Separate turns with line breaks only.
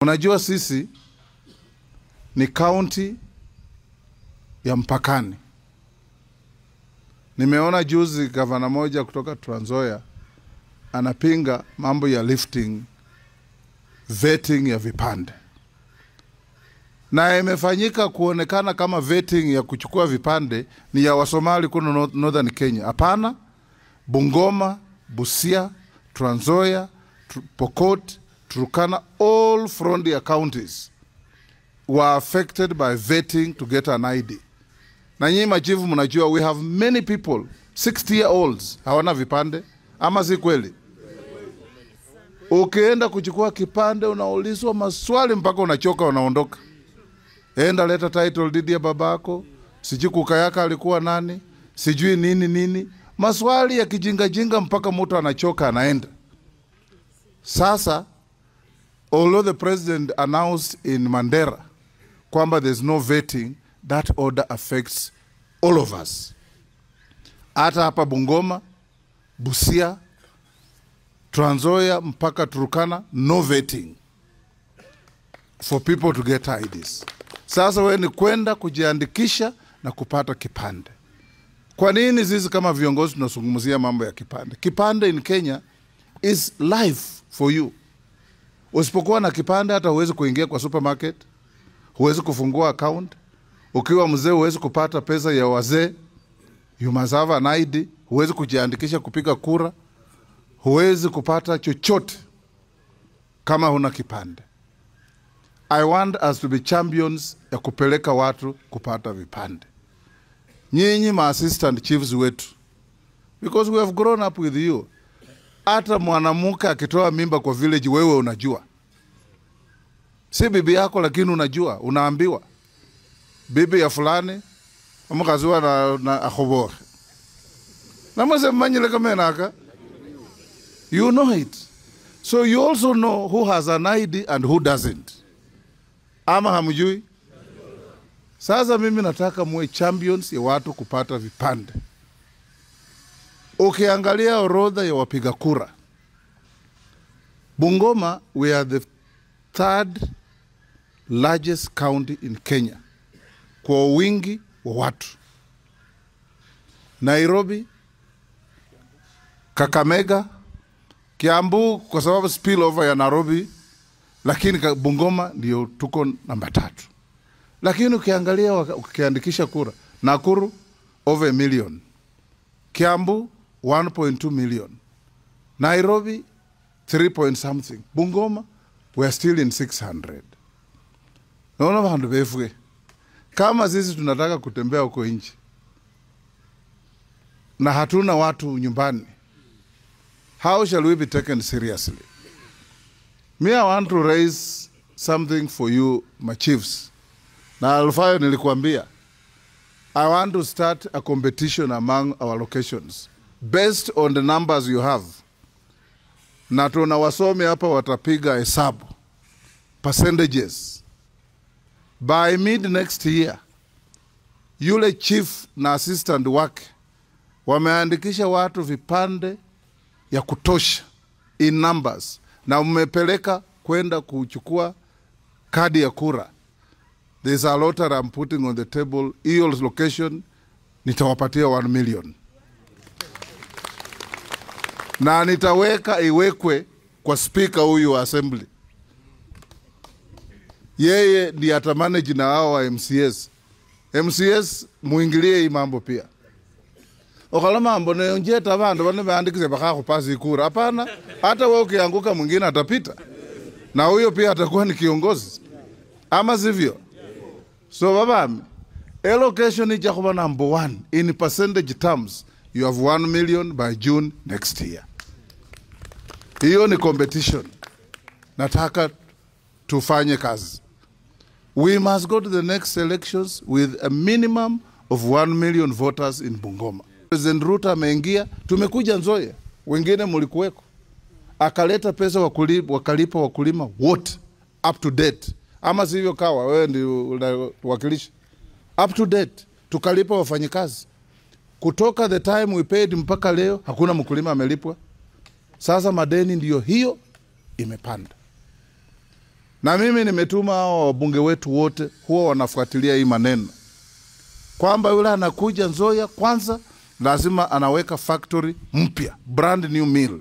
Unajua sisi ni county ya mpakani. Nimeona juzi gavana moja kutoka Trans Nzoia anapinga mambo ya lifting, vetting ya vipande. Na imefanyika kuonekana kama vetting ya kuchukua vipande ni ya Wasomali kuno Northern Kenya. Hapana, Bungoma, Busia, Trans Nzoia, Pokot, Turkana, all frontier counties were affected by vetting to get an ID. Na nyinyi machifu mnajua we have many people, 60-year-olds, hawana vipande, ama si kweli? Ukienda kuchukua kipande unaulizwa maswali mpaka unachoka unaondoka. Enda leta title deed ya babako, sijui kuka yake alikuwa nani, sijui nini nini. Maswali ya kijinga jinga mpaka mtu anachoka anaenda. Sasa, although the president announced in Mandera kwamba there's no vetting, that order affects all of us. Hata hapa Bungoma, Busia, Trans Nzoia mpaka Turkana, no vetting for people to get IDs. Sasa wewe ni kwenda kujiandikisha na kupata kipande. Kwa nini sisi kama viongozi tunazungumzia mambo ya kipande? Kipande in Kenya is life for you. Usipokuwa na kipande hata huwezi kuingia kwa supermarket, huwezi kufungua account. Ukiwa mzee huwezi kupata pesa ya wazee. You must have an ID. Huwezi kujiandikisha kupiga kura. Huwezi kupata chochote kama huna kipande. I want us to be champions ya kupeleka watu kupata vipande. Nyinyi ma assistant chiefs wetu, because we have grown up with you. Hata mwanamke akitoa mimba kwa village wewe unajua. Si bibi yako lakini unajua, unaambiwa. Bibi ya fulani omukazwa na akhobore. Na mwese mmanyile kamenaka. You know it. So you also know who has an ID and who doesn't. Ama hamjui? Sasa mimi nataka muwe champions ya watu kupata vipande. Ukiangalia orodha ya wapiga kura, Bungoma, we are the third largest county in Kenya kwa wingi wa watu. Nairobi, Kakamega, Kiambu kwa sababu spillover ya Nairobi, lakini Bungoma ndio tuko namba 3. Lakini ukiangalia ukiandikisha kura, Nakuru over 1 million, Kiambu 1.2 million, Nairobi 3 point something, Bungoma we are still in 600. Naona bandu befwe. Kama sisi tunataka kutembea huko nje na hatuna watu nyumbani, how shall we be taken seriously? Me, I want to raise something for you, my chiefs. Na Alfayo nilikuambia, I want to start a competition among our locations based on the numbers you have. Na tuna wasomi hapa watapiga hesabu percentages. By mid next year, yule chief na assistant wake wameandikisha watu vipande ya kutosha in numbers, na mmepeleka kwenda kuchukua kadi ya kura. There's a lot that I'm putting on the table. Hiyo location nitawapatia 1 million. Na nitaweka iwekwe kwa speaker huyu wa assembly. Yeye ndiye atamanage na hao wa MCS. MCS muingilie hii mambo pia. Okala mambo ne njeta bandu bane baandikise bakakupasi kura. Hapana, hata wewe ukianguka mwingine atapita. Na huyo pia atakuwa ni kiongozi. Ama sivyo? So baba, allocation ija kuba number 1 in percentage terms. You have 1 million by June next year. Hiyo ni competition. Nataka tufanye kazi. We must go to the next elections with a minimum of 1 million voters in Bungoma. President Ruto ameingia, tumekuja Nzoia, wengine mlikuweko. Akaleta pesa wakalipa wakulima wote up to date. Ama sivyo kawa wewe ndio unawakilisha. Up to date tukalipa wafanyikazi. Kutoka the time we paid mpaka leo hakuna mkulima amelipwa. Sasa madeni ndiyo hiyo imepanda. Na mimi nimetuma hao wabunge wetu wote huwa wanafuatilia hii maneno kwamba yule anakuja Nzoia kwanza lazima anaweka factory mpya, brand new mill.